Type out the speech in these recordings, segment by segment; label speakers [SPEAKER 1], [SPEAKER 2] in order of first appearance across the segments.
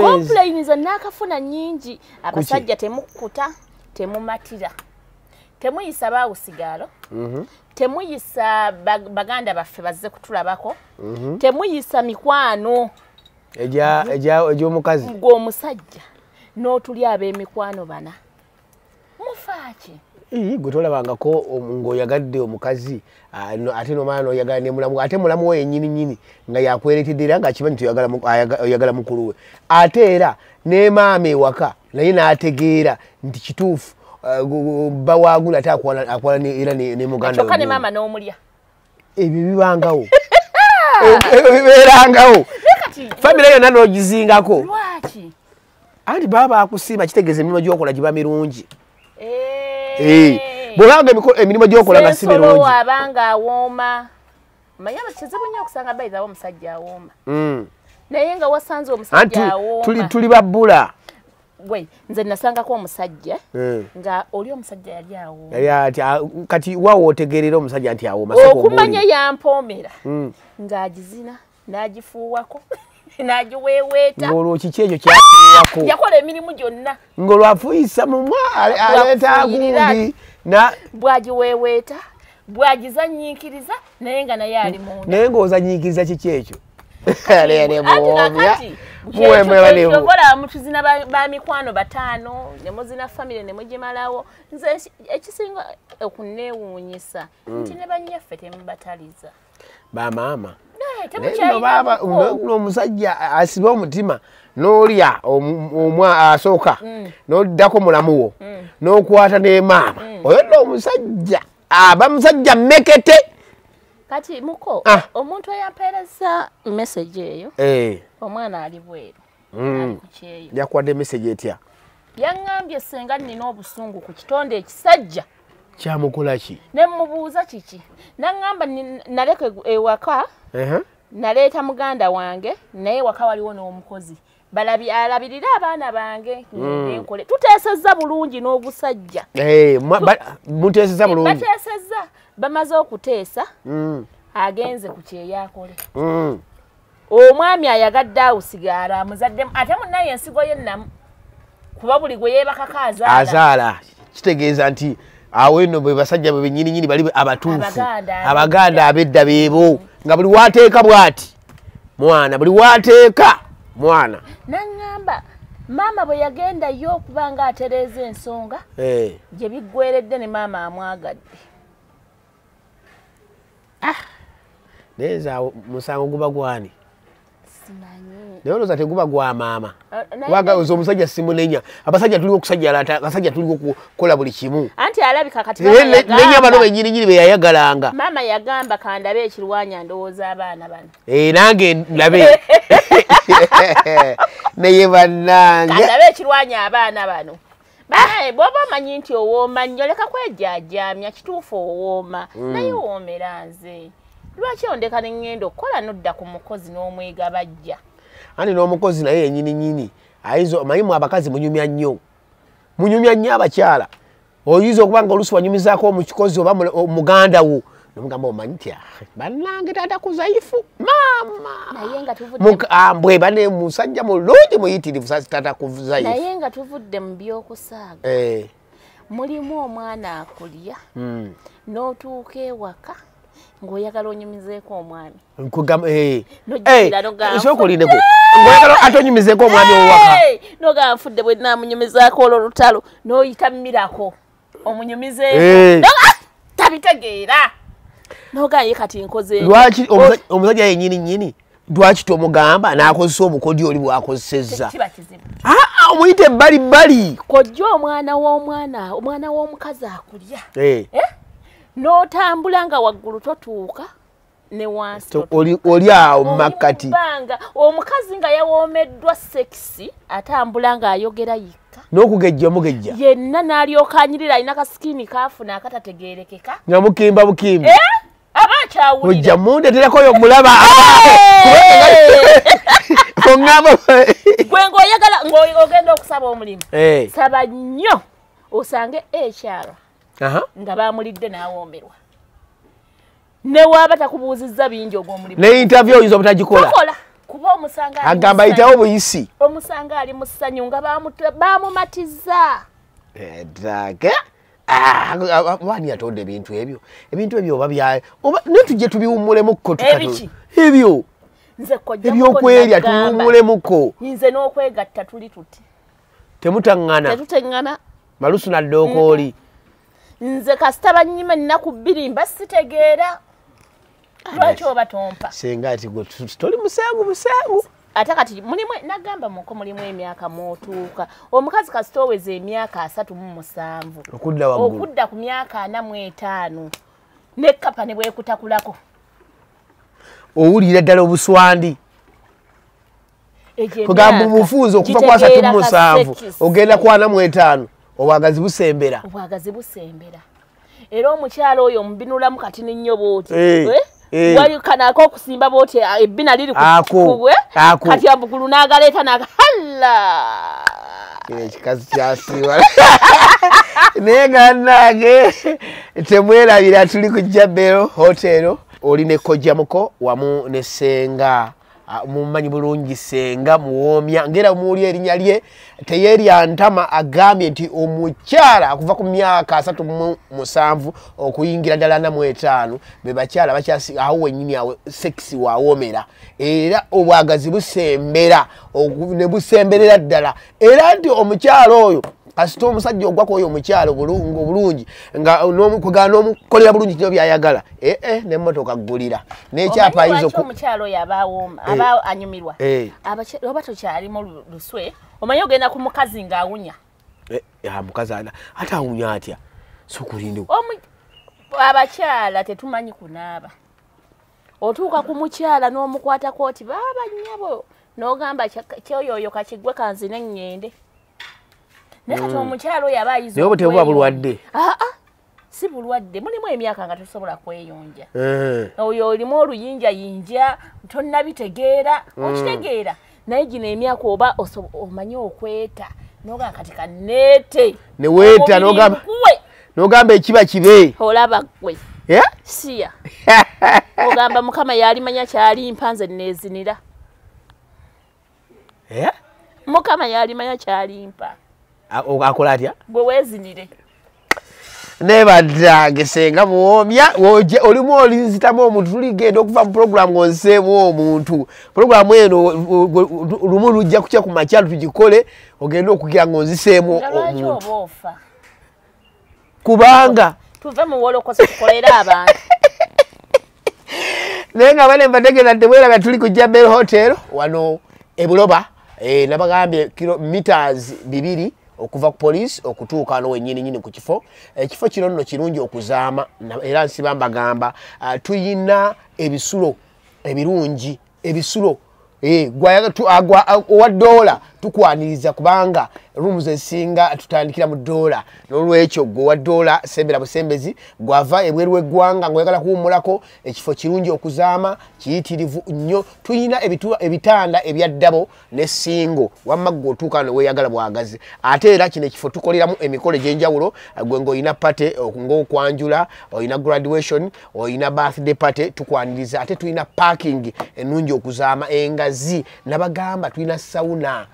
[SPEAKER 1] Complaints nakafuna nyingi abasajja temukkuta temumatira temuyisa bawusigalo temuyisa baganda baffe bazze kutulabako temuyisa mikwano
[SPEAKER 2] eja omukazi
[SPEAKER 1] ng'omusajja n'otuli ab'emikwano bana mufaaki
[SPEAKER 2] gwe tolabangako ng'oyagadde omukazi ate nomala n'oyagala ne mulamu ate mulamu we yennyini nnyini nga yakweretedde era ng'akimanyi nti oyagala mukulu we ate era ne maama ewaka naye n'ategeera nti kituufu bba waagula ate akwala era ne muganda we
[SPEAKER 1] kyokka ne maama n'omulya
[SPEAKER 2] ebyo bibangawo ebyo bibeerangawo famire yonna n'ogizingako
[SPEAKER 1] lwaki
[SPEAKER 2] anti baba bakusiima kitegeeza emirimu gy'okola giba mirungi. Bw'olaba emirimu gy'okola nga si mirungi.
[SPEAKER 1] Abanga awooma. Manya kizibu nnyo okusanga bayizawo omusajja awooma. Naye nga wasanze omusajja awooma.
[SPEAKER 2] Tuli babbula.
[SPEAKER 1] Gwe nze nasangako omusajja nga oli omusajja yali awooma.
[SPEAKER 2] Yali ati kati waawo otegeerera omusajja nti awooma.
[SPEAKER 1] Okumanya yampoomera ng'agizina n'agifuuwako. N'agiweeweeta.
[SPEAKER 2] Ng'olwo kiki ekyo kyafuuwako?
[SPEAKER 1] Yakola emirimu gyonna.
[SPEAKER 2] Ng'olwo afuuyisa mumwa aleeta gundi.
[SPEAKER 1] Bw'agiweeweeta, bw'agizannyiikiriza naye nga naye ali munda.
[SPEAKER 2] Naye ng'ozannyiikiriza kiki ekyo?
[SPEAKER 1] Kyokola mutuzina ba mikwano bataano ne muzina famire ne mugimalawo. Nze ekisinga okunneewuunyisa nti ne bannyaffe temubataliza.
[SPEAKER 2] Bamaama. Omusajja asiba omutima n'olya asooka n'oddako mulamu wo n'okwata ne maama oyo nno omusajja aba musajja mmekete.
[SPEAKER 1] Kati muko omuntu eyampeereza message eyo omwana ali bweru ali ku kyeyo
[SPEAKER 2] yakuwadde message etya?
[SPEAKER 1] Yaŋŋambye ssenga nnina obusungu ku kitonde ekisajja.
[SPEAKER 2] Kyamukola ki?
[SPEAKER 1] Ne mmubuuza kiki naŋŋamba naleka ewaka naleeta muganda wange naye waka waliwo n'omukozi alabirire abaana bange nkole tuteesezza bulungi n'ogusajja.
[SPEAKER 2] Muteesezza bulungi
[SPEAKER 1] bateesezza bamaze okuteesa agenze ku kyeyo akole. Omwami ayagadde awusigaala amuzaddemu ate munnaye ensigo ye nnamu kuba buli gwe yeebakako
[SPEAKER 2] azaala kitegeeza nti awo eno bwe basajja bwe bennyininyini bali abatuufu abaganda ab'edda beebo nga buli wateeka bw'ati mwana buli wateeka mwana.
[SPEAKER 1] Naŋŋamba maama bwe yagenda yo okuba nga atereeza ensonga gye biggweredde ne maama amwagadde.
[SPEAKER 2] Naye nze awo musango guba gwani?
[SPEAKER 1] Simanyi.
[SPEAKER 2] Naye olowooza teguba gwa maama kubanga nze omusajja simunenya. Abasajja tuliwo okusajjala abasajja tuliwo okukola buli kimu.
[SPEAKER 1] Anti alabika kati
[SPEAKER 2] nenya bano bennyininyini be yayagalanga.
[SPEAKER 1] Maama yagamba kandabe ekirwanya ndowooza abaana bano.
[SPEAKER 2] Nange ndabe. Naye bannange.
[SPEAKER 1] Kandabe ekirwanya abaana bano. Banaye bw'oba omanyi nti owooma nnyo leka kwejjaajjaamya kituufu owooma naye owoomera nze. Lwaki ondeka ne ŋŋenda okukola n'odda ku mukozi n'omwegabajja?
[SPEAKER 2] Anti n'omukozi naye yennyini nnyini ayinza omanyi mwe abakazi munyumya nnyo. Munyumya nnyo abakyala. Oyinza okuba nga oluusi wanyumizaako omukozi oba muganda wo nomugamba omanyi nti bannange taata kuzayifu maama.
[SPEAKER 1] Naye nga tuvudde
[SPEAKER 2] mbwe bane musajja mulungi muyitirivu taata kuzayifu.
[SPEAKER 1] Naye nga tuvudde mu by'okusaaga. Mulimu omwana akulya n'otuuka ewaka ng'oyagala onyumizeeko omwami.
[SPEAKER 2] Nkugamba sooka olindeko ng'oyagala ate onyumizeeko omwami owaka.
[SPEAKER 1] N'ogamba nfudde bwe nnaamunyumizaako olwo olutalo n'oyita mmirako omunyumizeeko tabitegeera n'ogamba ye kati nkoze.
[SPEAKER 2] Lwaki omusajja yennyini nnyini lwaki tomugamba n'akozesa obukodyo oli bw'akozesezza?
[SPEAKER 1] Kiba kizibu.
[SPEAKER 2] Omuyite ebbali bbali.
[SPEAKER 1] Kojja omwana w'omwana omwana w'omukazi akulya. N'otambula nga waggulu totuuka ne wansi
[SPEAKER 2] oli awo mu makkati.
[SPEAKER 1] Omukazi nga yawoomeddwa sekisi atambula ng'ayogera yekka.
[SPEAKER 2] N'okugejja omugejja.
[SPEAKER 1] Yenna n'alyoka anyirira alina kasikini kaafuna akatategeerekeka.
[SPEAKER 2] Nga mukimba bukimbi.
[SPEAKER 1] Aba akyawulira.
[SPEAKER 2] Ojja mundeeterako oyo mulaba.
[SPEAKER 1] Gwe ng'oyagala ng'ogenda okusaba omulimu. Saba nnyo osange HR. Nga bamulidde n'awoomerwa. Ne waaba takubuuzizza bingi ogw'omulimu.
[SPEAKER 2] Ne interview oyinza obutagikola.
[SPEAKER 1] Kuba omusanga
[SPEAKER 2] agamba ayitawo buyisi.
[SPEAKER 1] Omusanga ali mu ssanyu nga bamumatiza.
[SPEAKER 2] Drage. Wani yatonda ebintu ebyo? Ebintu ebyo oba bya oba ne tujje tubiwummulemuko
[SPEAKER 1] tukatu.
[SPEAKER 2] Ebyo.
[SPEAKER 1] Nze kojja
[SPEAKER 2] ebyokwelya tubiwummulemuko.
[SPEAKER 1] Nze n'okwegatta tuli tuti.
[SPEAKER 2] Temutaŋŋana.
[SPEAKER 1] Tetutaŋŋana.
[SPEAKER 2] Malusu na ddokooli.
[SPEAKER 1] Nze kasita bannyima ennaku bbiri mba sitegeera. Lwaki oba tompa?
[SPEAKER 2] Senga ati gwe toli musangu musangu.
[SPEAKER 1] Ate kati mulimu nagamba muko mulimu emyaka mw'otuuka. Omukazi kasita oweza emyaka 37.
[SPEAKER 2] Okudda waggulu.
[SPEAKER 1] Okudda ku myaka 45. N'ekkapa ne bwekutakulako.
[SPEAKER 2] Owulira ddala obuswandi. Kugamba omufuuzi okuva ku 37 ogenda ku 45 obwagazi busembera.
[SPEAKER 1] Obwagazi busembera. Era omukyala oyo omubinulamu kati nnyo bw'oti. Wali kanako okusimba bw'oti ebbina liri ku kati abugulu n'agaleeta n'agahalla.
[SPEAKER 2] Kino ekikazi kyasiiwa. Naye gannange temwerabira tuli ku Jabel Hotel oli ne Kojja Muko wamu ne Ssenga. Mumanyi bulungi Ssenga Muwoomya ngera muuli erinnya lye teyerya ntama agambye nti omukyala okuva ku myaka 37 okuyingira ddala 45 be bakyala bakyasi awo wennyini awo sex wawoomera era obwagazi busembera ne busemberera ddala era nti omukyala oyo kasita omusajja ogwako oyo omukyala obulungi nga n'omukolera bulungi kino byayagala n'emmotoka ggulira n'ekyapa ayinza
[SPEAKER 1] omukyala oyo aba aba anyumirwa oba tokyalimu luswe omanyi ogenda ku mukazi ng'awunya.
[SPEAKER 2] Mukazi ate awunya atya? Sokulinde
[SPEAKER 1] abakyala tetumanyi kunaaba. Otuuka ku mukyala n'omukwatako oti baaba nnyabo n'ogamba kyoyoyo kakigwe kanzine ŋŋende. Naye kati omukyala oyo aba ayize.
[SPEAKER 2] Naye oba tebuba bulwadde?
[SPEAKER 1] Si bulwadde, mulimu emyaka nga tosobola kweyonja. Oyo olimu oluyinjayinja, tonnabitegeera, okitegeera. Naye gino emyaka oba omanyi okweta, n'ogamba kati kanneete.
[SPEAKER 2] Ne weeta n'ogamba ekiba kibe.
[SPEAKER 1] Olaba ggwe. Siya. Ogamba Mukama yalimanya kyalimpa nze neezinira. Mukama yalimanya kyalimpa.
[SPEAKER 2] Akola atya?
[SPEAKER 1] Gwe weezinire.
[SPEAKER 2] Nebaddange Ssenga Muwoomya olimu olinzitamu omuntu tuligenda okuva mu pulogulaamu ng'onzeemu omuntu. Pulogulaamu eno lumu lujja kukya ku makya tugikole ogende okugira ng'onziseemu omuntu.
[SPEAKER 1] Lwaki oba ofa?
[SPEAKER 2] Kubanga
[SPEAKER 1] tuve mu wolokoso tukolere abantu.
[SPEAKER 2] Naye nga bane mbategeera temwerabira tuli ku Jabel Hotel wano e Buloba. Nabagambye meters 2 okuva ku police okutuuka no wennyini nnyini ku kifo. Ekifo kino nno kirungi okuzaama era nsiba mbagamba tuyina ebisulo ebirungi ebisulo owa dola tukwaniriza kubanga rooms esinga tutandikira mu dola. N'olwekyo gwe owa dola sembera busembezi gwava ebweru w'eggwanga ng'oyagala kuwummulako ekifo kirungi okuzaama kiyitirivu nnyo. Tuyina ebitanda ebya ddabo ne singo wamma ggwe otuuka ne weeyagala bwagazi. Ate era kino ekifo tukoleramu emikolo egy'enjawulo gwe ng'olina party ng'okwanjula olina graduation olina birthday party tukwaniriza. Ate tulina parking ennungi okuzaama engazi nabagamba tulina sauna.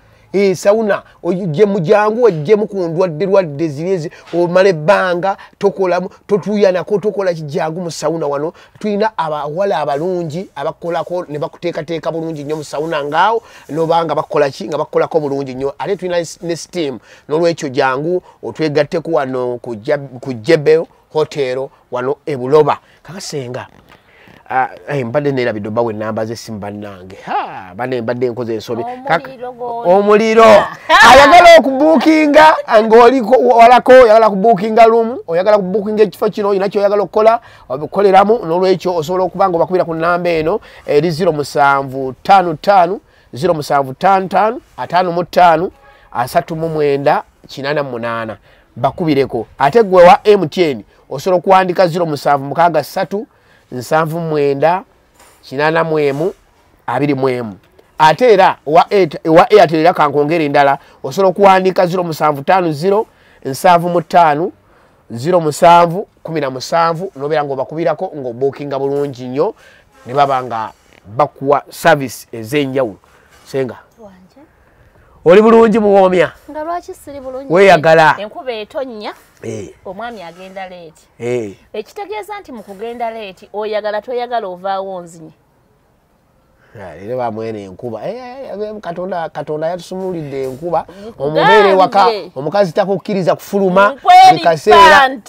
[SPEAKER 2] Sauna ojje mujangu ojje mukundwadde lwadde ziri omala ebbanga tokolamu totuuyanako tokola kijangu mu sauna. Wano tulina abawala abalungi abakolako ne bakuteekateeka bulungi nnyo mu sauna ngaawo nobanga bakola ki nga bakolako bulungi nnyo. Ate tulina ne steam. N'olwekyo jangu otwegatteko wano ku Jabel Hotel wano e Buloba. Kakasenga mbadde neerabidde obbawa ennamba z'essimu bannange. Bane mbadde nkoze ensobi. Omuliro ayagala okubuukinga ng'oli walako oyagala kubuukinga room oyagala kubuukinga ekifo kino olina ky'oyagala okukola okoleramu. N'olwekyo osobola okuba nga obakubira ku nnamba eno eri 0755 0755 55 39 88 bakubireko. Ate gwe wa MTN osobola okuwandika 0763 79 81 21. Ate era owa Airtel era kankwongera endala osobola okuwandiika 0750 75 07 17 nobeera ng'obakubirako ng'obuukinga bulungi nnyo ne baba nga Bakuwa service ez'enjawulo. Senga oli bulungi muwoomya?
[SPEAKER 1] Nga lwaki siri bulungi?
[SPEAKER 2] Weeyagala.
[SPEAKER 1] Enkuba etonnya, omwami agenda leeti. Ekitegeeza nti mu kugenda leeti oyagala toyagala ovaawo nzinye.
[SPEAKER 2] Leero bamwene enkuba. Katonda yatusumulidde enkuba. Omubeere waka, omukazi takukkiriza kufuluma buli kaseera.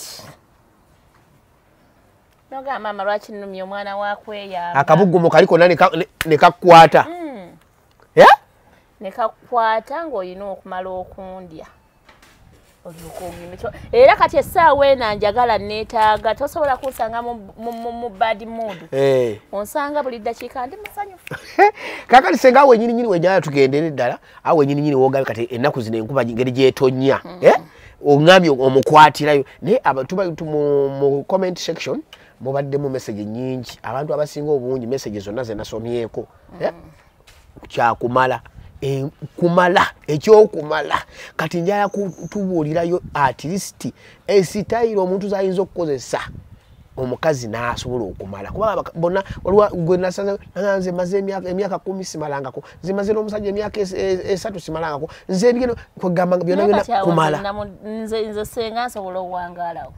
[SPEAKER 1] Nogamba maama lwaki nnumye omwana wakweyamba.
[SPEAKER 2] Akabugumu kali konna ne kakukwata.
[SPEAKER 1] Ne kakukwata ng'olina okumala okundya. Era kati essaawa eno njagala neetaaga, tosobola kunsanga mu bad mood. Onsanga buli ddakiika ndi musanyufu.
[SPEAKER 2] Kaakati senga awo wennyininyini wenjagala tugendere ddala, awo wennyininyini w'ogambye kati ennaku zino enkuba ngeri gy'etonnya. Oŋŋambye omukwatirayo. Naye mu comment section mubaddemu message nnyingi. Abantu abasinga obungi message zonna ze nasomyeko. Kyakumala. Kumala, ekyokumala. Kati njala kutubuulirayo at least esitayiro omuntu z'ayinza okukozesa omukazi n'asobola okumala. Kuba bonna waliwo gwe nasanze nze maze emyaka 10 simalangako, nze maze n'omusajja emyaka 3 simalangako, nze ebigendo kwegamba byonna byonna kumala.
[SPEAKER 1] Nze senga nsobola okuwangaalawo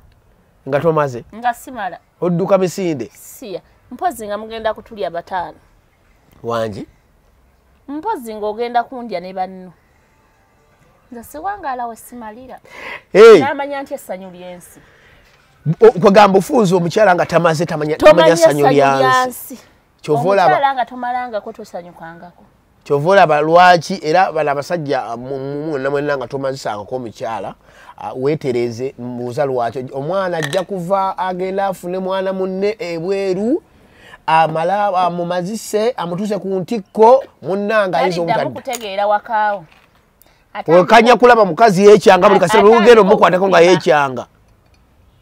[SPEAKER 2] nga tomaze,
[SPEAKER 1] nga simala,
[SPEAKER 2] odduka misinde
[SPEAKER 1] siya. Mpozi nga mugenda kutulya 5
[SPEAKER 2] wangi,
[SPEAKER 1] mpozi ng'ogenda kundya ne banno. Nze siwangaalawo simalira. Namanya nti essanyu ly'ensi.
[SPEAKER 2] Kwegamba ofunza omukyala nga tamaze tamanya ssanyu lyansi. Kyova olaba
[SPEAKER 1] omukyala nga tomalangako tosanyukangako.
[SPEAKER 2] Kyova olaba lwaki era bano abasajja mwenna mwenna nga tomazisangako omukyala weetereze, mbuuza lwaki omwana ajja kuva agenda afune mwana munne ebweru amala amumazise amutuuse ku ntikko munnanga ayinza obutadda
[SPEAKER 1] kutegeera wakaawo.
[SPEAKER 2] Okanya kulaba mukazi yeekyanga buli kaseera lugenda omukwatako nga yeekyanga.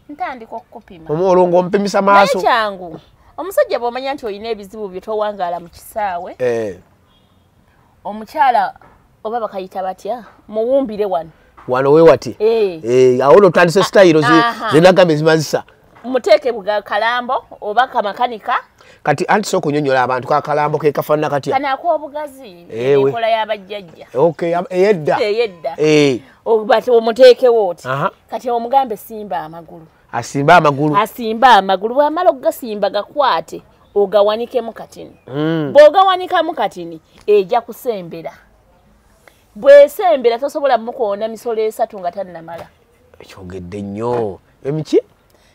[SPEAKER 1] Ntandika okukupima.
[SPEAKER 2] Olwo ng'omupimisa maaso.
[SPEAKER 1] Naye kyangu. Omusajja bw'omanya nti olina ebizibu bye towangaala mu kisaawe. Omukyala oba bakayita batya? Muwumbire wano.
[SPEAKER 2] Wano we wati? Awo n'otandise sitayiro ze nagambye zimazisa.
[SPEAKER 1] Muteeke kalambo oba kamakanika.
[SPEAKER 2] Kati anti sooka onyonnyola abantu kakalambo ke kafaanana katya?
[SPEAKER 1] Kano ak'obugazi, enkola y'abajjajja.
[SPEAKER 2] Okay, ey'edda.
[SPEAKER 1] Ey'edda. Omuteekewo oti. Kati omugambe simba amagulu.
[SPEAKER 2] Asimba amagulu.
[SPEAKER 1] Asimba amagulu, bw'amala okugasimba gakwate ogawanikemu katini. Bw'ogawanikamu katini ejja kusembera. Bw'esembera tosobola mukoona misolo 3 nga tannamala.
[SPEAKER 2] Ekyogedde nnyo. Emiki?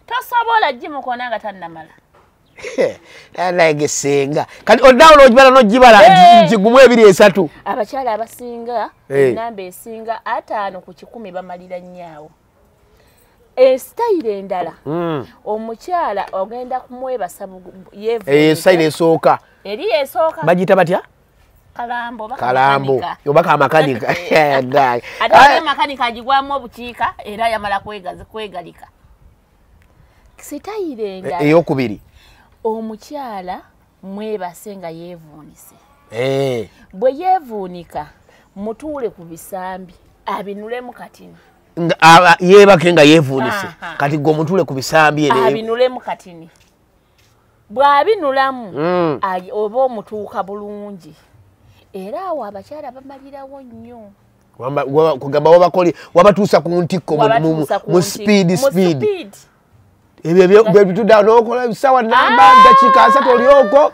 [SPEAKER 1] Tosobola gimukoona nga tannamala.
[SPEAKER 2] Naye senga. Kati oddawo n'ogibala n'ogibala nti gumu 2 3.
[SPEAKER 1] Abakyala abasinga ennamba esinga 5 ku 100 bamalira nnyo. Esitayiro endala, omukyala ogenda kumwebasa yeevuunika.
[SPEAKER 2] Esitayiro esooka.
[SPEAKER 1] Eri esooka.
[SPEAKER 2] Bagiyita batya?
[SPEAKER 1] Kalambo.
[SPEAKER 2] Kalambo oba kamakanika.
[SPEAKER 1] Ate makanika agigwamu obukiika era yamala kwegalika. Sitayiro endala
[SPEAKER 2] ey'okubiri,
[SPEAKER 1] omukyala mwebase nga yeevuunise. Bwe yeevuunika mutuule ku bisambi abinulemu katini.
[SPEAKER 2] Yeebake nga yeevuunise. Kati gwe omutuule ku bisambi
[SPEAKER 1] abinulemu katini. Bw'abinulamu oba omutuuka bulungi. Era awo abakyala bamalirawo nnyo.
[SPEAKER 2] Kugamba wabatuusa ku ntikko mu speed. Ebyo bitudda n'okola ebisawa namba dakiika 3 olyoko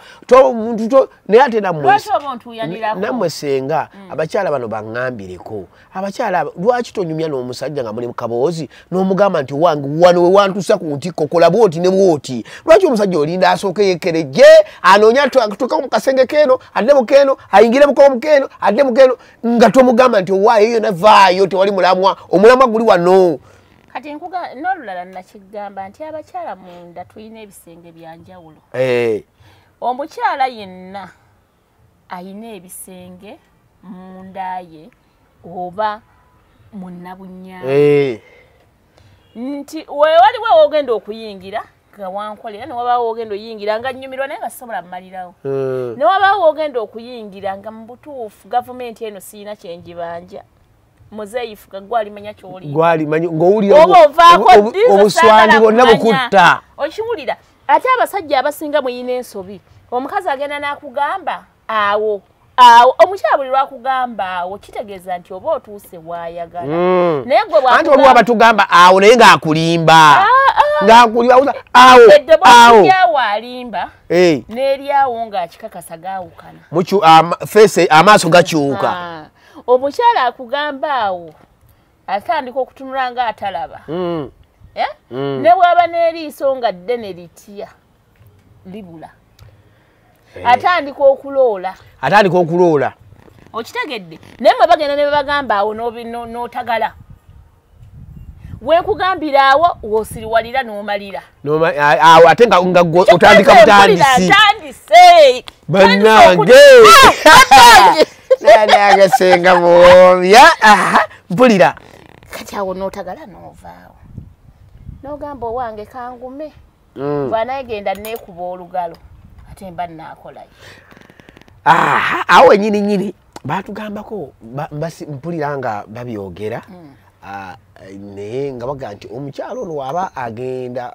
[SPEAKER 2] naye ate nammwe senga abakyala bano baŋŋambireko. Abakyala lwaki tonyumya n'omusajja nga muli mu kaboozi n'omugamba nti wange wano we wantuusa ku ntikko kola bw'oti ne bw'oti? Lwaki omusajja olinda asooke yeekereje anoonya atuuke mu kasenge keeno adde mu keeno ayingire mu keeno adde mu keeno nga tomugamba nti owaayo yonna vaayo tewali mulamwa, omulamwa guli wano.
[SPEAKER 1] Kati nkuga n'olulala nakigamba nti abakyala munda tulina ebisenge bya njawulo. Omukyala yenna ayina ebisenge munda ye oba munnabunya. Nti wewaliwo w'ogenda okuyingira nga wankolera, ne wabaawo w'ogenda oyingira nga nnyumirwa naye nga sisobola mmalirawo. Ne wabaawo w'ogenda okuyingira nga mu butuufu gavumenti eno siyina kye njibanja. Muzeeyi fuka gwalimanya ky'oli.
[SPEAKER 2] Gwalimanya ng'owulira obuswandi bwonna bukutta.
[SPEAKER 1] Okiwulira. Ate abasajja abasinga muyina ensobi. Omukazi agenda n'akugamba awo awo, omukyala buli lwakugamba awo kitegeeza nti oba otuuse waayagala. Naye gwe
[SPEAKER 2] anti waliwo abatugamba awo naye ng'akulimba, ng'akulimba awo
[SPEAKER 1] awo awo alimba n'eryawo ng'akikakasa gaawukana,
[SPEAKER 2] feesi amaaso gakyuka.
[SPEAKER 1] Omukyala akugamba awo atandika okutunula ng'atalaba, ne bw'aba n'eriiso nga ddene litya libula, atandika okuloola,
[SPEAKER 2] atandika okuloola.
[SPEAKER 1] Okitegedde? Naye mwe bagenda ne babagamba awo n'otagala, wenkugambira awo wosiriwalira n'omalira
[SPEAKER 2] awo, ate nga otandika butandisi.
[SPEAKER 1] Tandise
[SPEAKER 2] bannange nange senga muwomya mpulira.
[SPEAKER 1] Kati awo n'otagala n'ovaawo n'ogamba owange kangume, bw'anaye neekuba olugalo ate mba nnaakolayo.
[SPEAKER 2] Awo wennyini nnyini baatugambako, mpulira nga babyogera, naye nga bagamba nti omukyalo ono waba agenda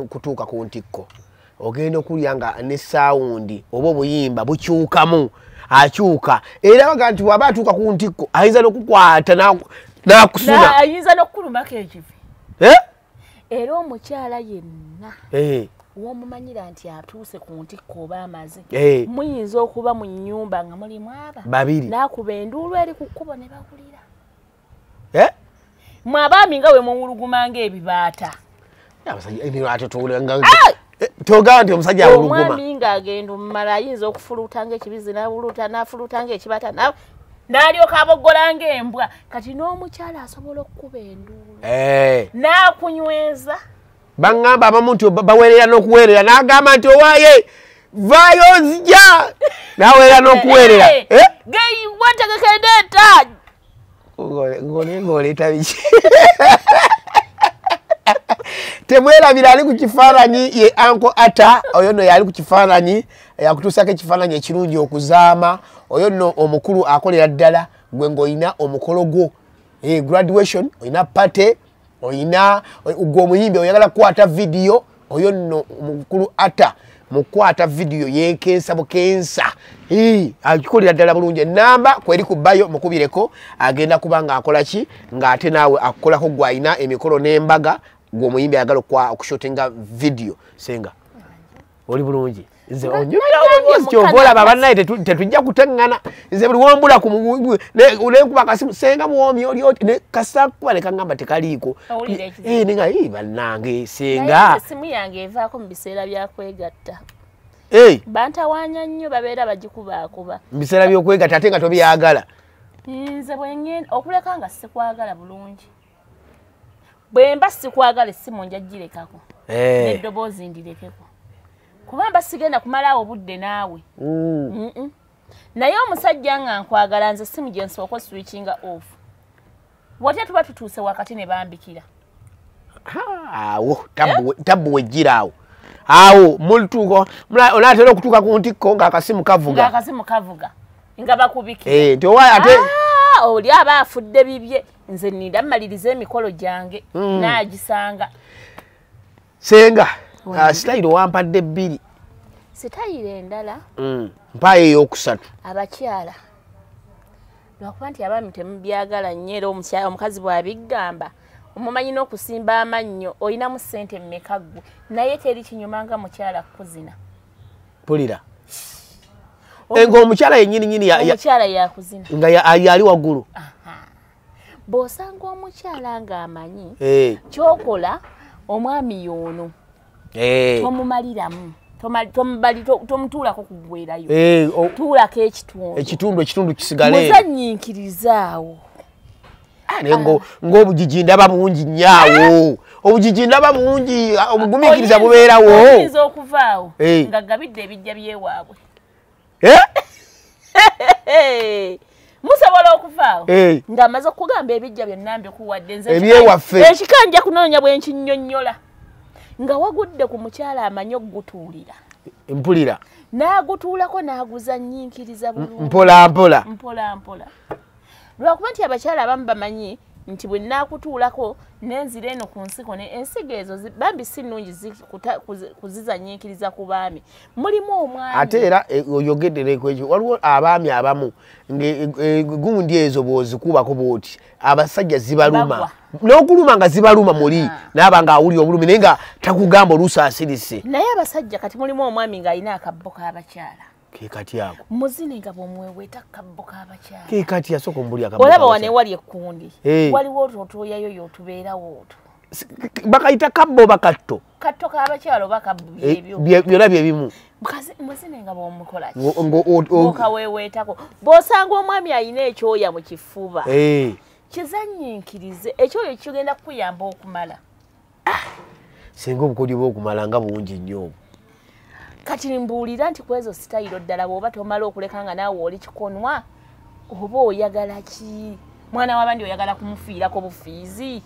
[SPEAKER 2] kutuuka ku ntikko, ogenda okulya nga ne saawundi oba obuyimba bukyukamu, akyuka. Era bagamba nti bw'aba atuuka ku ntikko ayinza n'okukwata n'akusuna,
[SPEAKER 1] ayinza n'okukulumako ekivi. Era omukyala yenna w'omumanyira nti atuuse ku ntikko oba amaze, muyinza okuba mu nnyumba nga mulimu aba
[SPEAKER 2] babiri,
[SPEAKER 1] n'akuba enduulu eri ku kkubo ne bawulira. Mwe abaami nga we muwuluguma ng'ebibaata.
[SPEAKER 2] Togamba nti omusajja awuluguma.
[SPEAKER 1] Omwami ng'agenda omumala ayinza okufuluuta ng'ekibizi n'awuluuta n'afuluuta ng'ekibata n'alyoka aboggola ng'embwa. Kati n'omukyala asobola okukuba enduulu n'akunyweza.
[SPEAKER 2] Baŋŋamba abamu nti baweerera n'okuweerera, n'agamba nti owaaye vaayo nzija, n'aweerera n'okuweerera.
[SPEAKER 1] Geyi wategeka endeeta
[SPEAKER 2] ng'oleeta biki? Temwerabira ali ku kifaananyi ye Uncle Ata, oyo nno yali ku kifaananyi, yakutuusako ekifaananyi ekirungi okuzaama. Oyo nno omukulu akolera ddala gwe ng'olina omukolo gwo, graduation, olina party, olina gwe omuyimbi oyagala kukwata vidiyo, oyo nno omukulu Ata mukwata vidiyo yekensa bukensa, akikolera ddala bulungi. Enamba kweri ku bayo mukubireko, agenda kuba ng'akola ki ng'ate naawe akukolako gwe alina emikolo n'embaga, gwe omuyimbi ayagala okushotinga vidiyo. Senga oli bulungi? Nze onyumira obulungi, kyova olaba bannaye tetujja kuteŋŋana. Nze buli wombula nenkuba akasimu, senga muwoomi oli oti, kasita kuba ne kaŋŋamba tekaliiko. Nenga bannange senga.
[SPEAKER 1] Essimu yange evaako mu biseera bya kwegatta. Bantawaanya nnyo, babeera bagikubaakuba.
[SPEAKER 2] Mu biseera by'okwegatta ate nga tobyagala.
[SPEAKER 1] Nze bwe ngenda okuleka nga sikwagala bulungi. Bwe mba sikwagala essimu nja girekako. N'eddoboozi ndirekeko. Kubamba sigenda kumalawo obudde naawe. Naye omusajja nga nkwagala nze simu gye nsooka switchinga off. Watya tuba tutuuse wakati ne bambikira.
[SPEAKER 2] Awo tabbu wejjira awo. Awo mulituuka onaatera okutuuka ku ntikko ng'akasimu kavuga.
[SPEAKER 1] Ng'akasimu kavuga. Nga bakubikira.
[SPEAKER 2] Nti owaaye ate
[SPEAKER 1] oli aba afudde bibye, nze nninda mmalirize emikolo gyange n'agisanga.
[SPEAKER 2] Senga sitayiro wampadde bbiri.
[SPEAKER 1] Sitayiro endala
[SPEAKER 2] mpaayo ey'okusatu.
[SPEAKER 1] Abakyala lwakuba nti abaami temubyagala nnyo, era omukazi bw'abigamba omumanyi n'okusimba amannyo, olinamu ssente mmeka ggwe, naye teri kinyuma nga mukyala kuzina.
[SPEAKER 2] Mpulira ng'omukyala yennyini nnyini
[SPEAKER 1] omukyala yakuzina
[SPEAKER 2] nga yali waggulu.
[SPEAKER 1] Bw'osanga omukyala ng'amanyi kyokola, omwami y'ono tomumaliramu, tomutuulako kuggwerayo, tuulako ekitundu,
[SPEAKER 2] ekitundu kisigale,
[SPEAKER 1] muzannyiikirizaawo.
[SPEAKER 2] Naye ng'obugigi ndaba bungi nnyo awo, obugigi ndaba bungi, obugumiikiriza bubeerawo.
[SPEAKER 1] Oyinza okuvaawo nga gabidde ebijja byewaabwe. Musobola okuvaawo ng'amaze okugamba ebijja byonna mbikuwadde nze
[SPEAKER 2] ebyewaffe,
[SPEAKER 1] ekika nja kunoonya bwe nkinnyonnyola. Nga wagudde ku mukyala amanyi okugutuulira.
[SPEAKER 2] Mpulira.
[SPEAKER 1] N'agutuulako n'aguzannyiikiriza bulungi.
[SPEAKER 2] Mpola mpola.
[SPEAKER 1] Mpola mpola. Lwakuba nti abakyala abamu bamanyi Nti bwe naakutuulako nenzira eno ku nsiko ne ensigo ezo bambi si nnungi kuzizanyiikiriza ku baami. Mulimu omwami.
[SPEAKER 2] Ate era oyogedde ku ekyo, waliwo abaami abamu gundi ezo bw'ozikubako bw'oti abasajja zibaluma. N'okuluma nga zibaluma muli n'aba ng'awulira obulumi naye nga takugamba oluusi asirise.
[SPEAKER 1] Naye abasajja kati mulimu omwami ng'alina akabbo k'abakyala.
[SPEAKER 2] Kekati ako.
[SPEAKER 1] Muzine nga bw'omweweeta akabbo k'abakyala.
[SPEAKER 2] Kekati asooka ombuli akabbo.
[SPEAKER 1] Olaba wano ewali ekkundi. Waliwo otwoyayo y'otubeerawo otwo.
[SPEAKER 2] Bakayita kabbo oba katto?
[SPEAKER 1] Katto k'abakyala oba kabbo byebyo.
[SPEAKER 2] Byonna bye bimu.
[SPEAKER 1] Muzine nga bw'omukola ki? Ng'okaweeweetako. Bw'osanga omwami alina ekyoya mu kifuba. Kizannyiikirize ekyoyo kigenda kukuyamba okumala.
[SPEAKER 2] Singa obukodyo bw'okumala nga bungi nnyo.
[SPEAKER 1] Kati mbuulira nti kwezo sitayiro ddala bw'oba tomala okuleka nga naawe oli kikonwa oba oyagala ki? Mwana w'abandi oyagala kumufiirako bufiizi.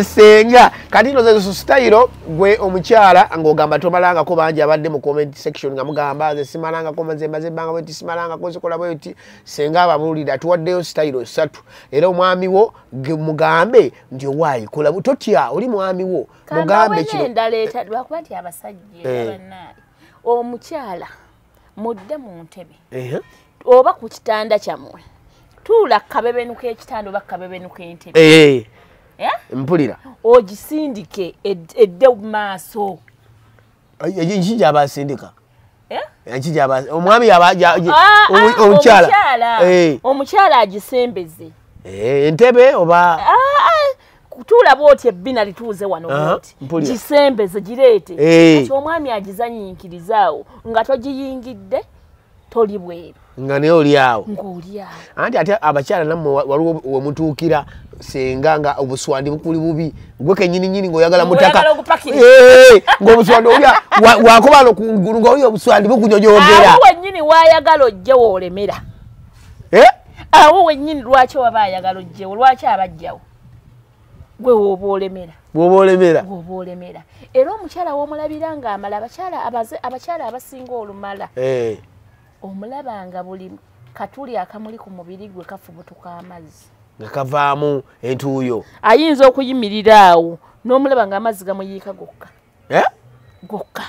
[SPEAKER 2] Senga kati nno zezo sitayiro gwe omukyala ng'ogamba tomalangako bangi abadde mu comment section nga mugamba nze simalangako nze mmaze ebbanga bwe nti simalangako nzikola bwe nti. Senga ababuulira atuwaddeyo sitayiro 3 era omwami wo mugambe nti owaayi kola totya oli mwami wo mugambe kino.
[SPEAKER 1] Endala lwakuba nti abasajja bannaaye omukyala mudde mu ntebe oba ku kitanda kyammwe tuula kabebenu k'ekitanda oba kabebenu k'entebe.
[SPEAKER 2] Mpulira.
[SPEAKER 1] Ogisindike edde maaso.
[SPEAKER 2] Enki gy'abasindika? Enki gy'aba omwami omukyala.
[SPEAKER 1] Omukyala agisembeze.
[SPEAKER 2] Entebe oba
[SPEAKER 1] kutuula bw'oti ebbina lituuze wano bw'oti. Gisembeze gireete. Kati omwami agizannyiikirizaawo nga togiyingidde toli bweru.
[SPEAKER 2] Nga naye oli awo.
[SPEAKER 1] Ng'oli awo.
[SPEAKER 2] Anti ate abakyala nammwe waliwo we mutuukira senga nga obuswandi bukuli bubi gwe kennyini nnyini ng'oyagala mutaka. Ng'obuswandi olya wakoba no kungulu ng'olya obuswandi bukunyonyoogera.
[SPEAKER 1] Awo wennyini waayagala ojjewo olemera. Awo wennyini lwaki waba ayagala ojjewo lwaki abajjawo? Gwe w'oba olemera.
[SPEAKER 2] Bw'oba olemera.
[SPEAKER 1] Bw'oba olemera. Era omukyala w'omulabira ng'amala abakyala abasinga olumala. Omulaba nga buli katuli akamuli ku mubiri gwe kafubutuka amazzi.
[SPEAKER 2] Nga kavaamu entuuyo.
[SPEAKER 1] Ayinza okuyimirira awo n'omulaba ng'amazzi gamuyiika gokka. Gokka.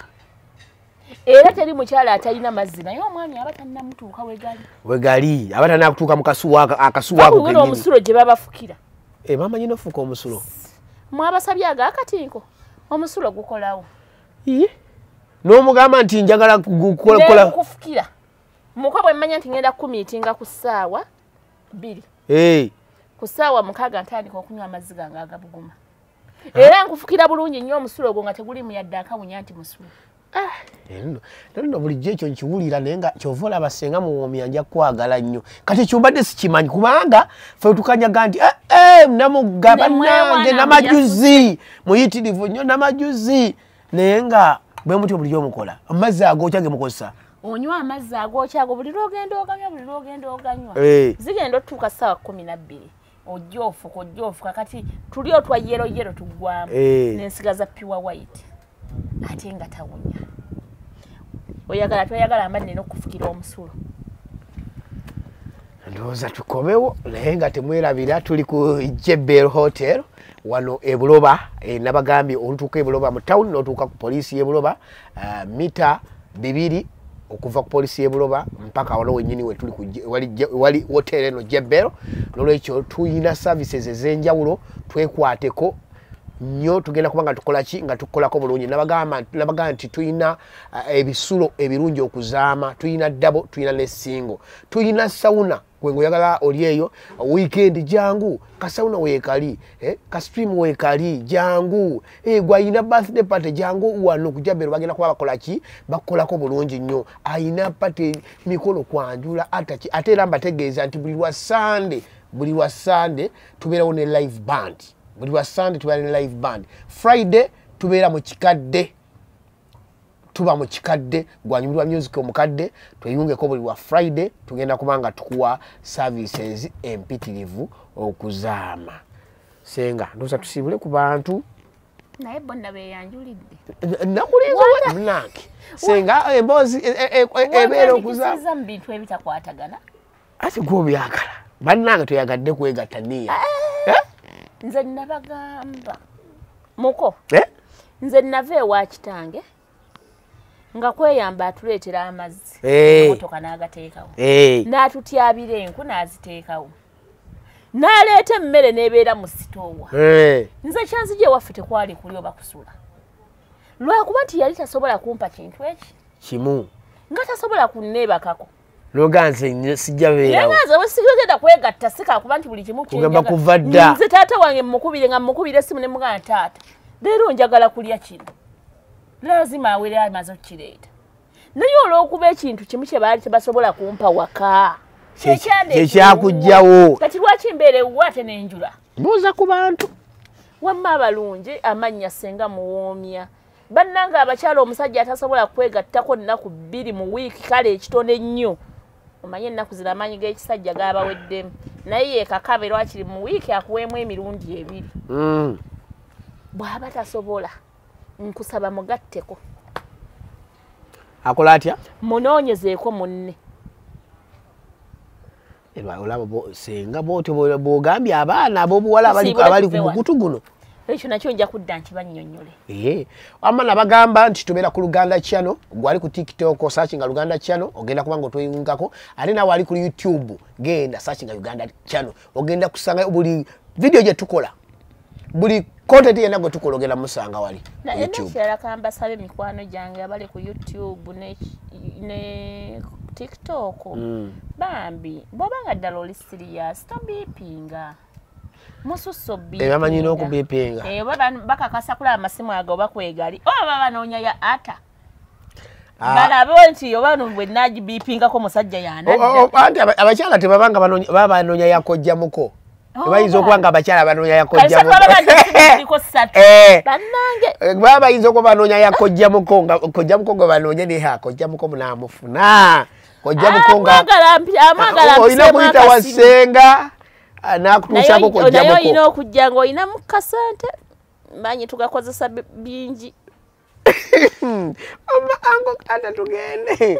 [SPEAKER 1] Era teri mukyala atalina mazzi naye omwami aba tannamutuuka we gali.
[SPEAKER 2] We gali aba tannakutuuka mu kasuwa akasuwa ako kennyini.
[SPEAKER 1] Omusulo gye babafukira.
[SPEAKER 2] Bamanyi n'ofuuka omusulo.
[SPEAKER 1] Mwabasabye ag'akatinko omusulo gukolawo.
[SPEAKER 2] N'omugamba nti njagala kukola.
[SPEAKER 1] Kufukira. Muka bwe mmanya nti ngenda kumiitinga ku ssaawa 2. Ku ssaawa 6 ntandika okunywa amazzi gange agabuguma. Era nkufukira bulungi nnyo omusulo ogwo nga tegulimu yadde akawunya nti musulo.
[SPEAKER 2] Nno bulijjo ekyo nkiwulira naye nga kyova olaba senga muwoomi nja kwagala nnyo. Kati ekyo mbadde sikimanyi kubanga ffe tukanyaga nti namugga bannange namajuzi muyitirivu nnyo namajuzi naye nga bwe mutyo bulijjo mukola amazzi agookya ge mukozesa.
[SPEAKER 1] Onywa amazzi agookya ago buli lw'ogenda oganywa buli lw'ogenda oganywa. Zigenda otuuka ssaawa 12 ojja ofuka ojja ofuka kati tuli otwa yero yero tuggwamu n'ensigaza pure white ate nga tawunya. Oyagala toyagala mba nnina okufukira omusulo.
[SPEAKER 2] Ndowooza tukomewo naye nga temwerabira tuli ku Jebel Hotel wano e Buloba. Nabagambye olutuuka e Buloba mu town n'otuuka ku poliisi y'e Buloba mita 2 okuva ku poliisi y'e Buloba mpaka wano wennyini we tuli wali hotel eno Jebel. N'olwekyo tuyina services ez'enjawulo twekwateko nnyo tugenda kuba nga tukola ki nga tukolako bulungi. Nabagamba nti tuyina ebisulo ebirungi okuzaama, tuyina double, tuyina ne single, tuyina sauna. Gwe ng'oyagala oli eyo weekend jangu kasauna weekali ka stream weekali jangu gwe ayina birthday party jangu wano ku Jebel bagenda kuba bakola ki bakolako bulungi nnyo. Ayina party mikolo kwanjula ataki ate era mbategeeza nti buli lwa Sunday tubeerawo ne live band. Buli lwa Sunday tubeera ne live band. Friday tubeera mu kikadde tuba mu kikadde gwanyumirwa music omukadde tweyungeko buli lwa Friday tugenda kubanga tukuwa services empitirivu okuzaama. Senga ndowooza tusiibule ku bantu.
[SPEAKER 1] Naye bonna beeyanjulidde.
[SPEAKER 2] Nakulinza munange. Senga emboozi ebeera okuzaama.
[SPEAKER 1] Mu bintu ebitakwatagana.
[SPEAKER 2] Ate gwobyagala bannange toyagadde kwegatta niya.
[SPEAKER 1] Nze nabagamba muko nze nava ewa kitange nga kweyamba atuleetera amazzi emotoka n'agateekawo, n'atutyabira enku n'aziteekawo, n'aleeta emmere n'ebeera mu sitoowa. Nze kyanzija ewaffe tekwali kuli oba kusula, lwakuba nti yali tasobola kumpa kintu eki
[SPEAKER 2] kimu,
[SPEAKER 1] nga tasobola kunneebakako.
[SPEAKER 2] Noga nze sijja beerawo.
[SPEAKER 1] Naye nze sigenda kwegatta sikakuba nti buli kimu
[SPEAKER 2] kugamba kuva dda.
[SPEAKER 1] Nze taata wange mmukubire nga mmukubire essimu ne mugamba taata leero njagala kulya kino, lazima awere amaze okukireeta. Naye olw'okuba ekintu kimu kye baali tebasobola kumpa waka
[SPEAKER 2] kyekyakugjawo.
[SPEAKER 1] Kati lwaki mbeera ewuwe ate n'enjula?
[SPEAKER 2] Mbuuza ku bantu.
[SPEAKER 1] Wamma abalungi amannya senga muwoomya. Bannange abakyala omusajja atasobola kwegattako nnaku 2 mu wiiki, kale ekitono ennyo. Omanye ennaku zino amaanyi g'ekisajja gaabaweddemu, naye yeekakabe lwakiri mu wiiki akuweemu emirundi 2. Bw'aba tasobola nkusaba mugatteko.
[SPEAKER 2] Akola atya?
[SPEAKER 1] Munoonyezeeko munne.
[SPEAKER 2] Olaba senga bw'otyo bw'ogambye abaana ab'obuwala abali ku mukutu guno.
[SPEAKER 1] Ekyo nakyo nja kudda nti bannyonnyole.
[SPEAKER 2] Wamma nabagamba nti tubeera ku Luganda Channel, gwali ku TikTok searchinga Luganda Channel ogenda kuba ng'otweyungako, ate naawe ali ku YouTube genda searchinga Uganda Channel ogenda kusanga buli video gye tukola, buli content yenna gwe tukola ogenda musanga wali
[SPEAKER 1] YouTube. Ekirala kambasabe mikwano gyange abali ku YouTube ne TikTok, bambi bw'obanga ddala oli serious tobiipinga. Mususso biipinga.
[SPEAKER 2] Bamanyi n'okubiipinga.
[SPEAKER 1] Oba bakakasa kulaba amasimu ago oba kwegali oba baba banoonya ya ata. Balabe nti oba no bwe nagibiipingako musajja yanadda.
[SPEAKER 2] Anti abakyala tebabanga baba banoonya ya kojjamuko. Bayinza okuba nga abakyala banoonya ya kojjamuko.
[SPEAKER 1] Bannange.
[SPEAKER 2] Baba bayinza okuba banoonya ya kojjamuko nga kojjamuko gwe banoonya ne ha kojjamuko munaamufuna. Kojjamuko nga olina kuyita wa ssenga. Nakutuusaako kojjamuko.
[SPEAKER 1] Naye olina okujja ng'olina mu kasente manyi tugakozesa bingi.
[SPEAKER 2] Mama ango kata tugende.